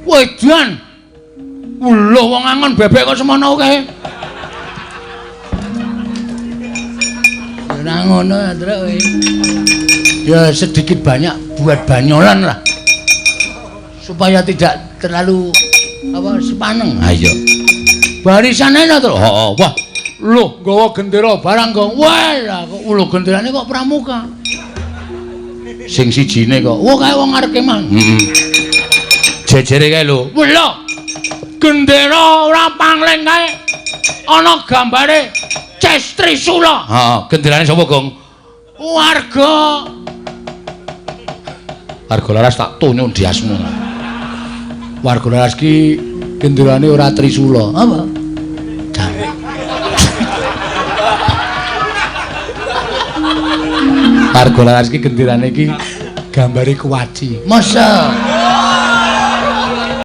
Wedan. Lho wong angon bebek kok semono kae. Ora ngono Truk kowe. Ya sedikit banyak buat banyolan lah. Supaya tidak terlalu apa sepaneng. Ayo. Barisane to, Truk. Heeh. Wah, lho nggawa gendera barang kok. Wah, lah kok lho genderane kok pramuka. Sing sijine kok, wah kae wong arep kemah. Heeh. Jejere kae lho. Wah lho. Gendera ora pangling kae. Ana gambare Ces Trisula. Heeh, genderane sapa, Gong? Warga Warga Laras tak tonyo ndiasmu. Warga Laras ki genderane ora Trisula. Apa? Warga Laras ki genderane ki gambare kuwaci. Masa?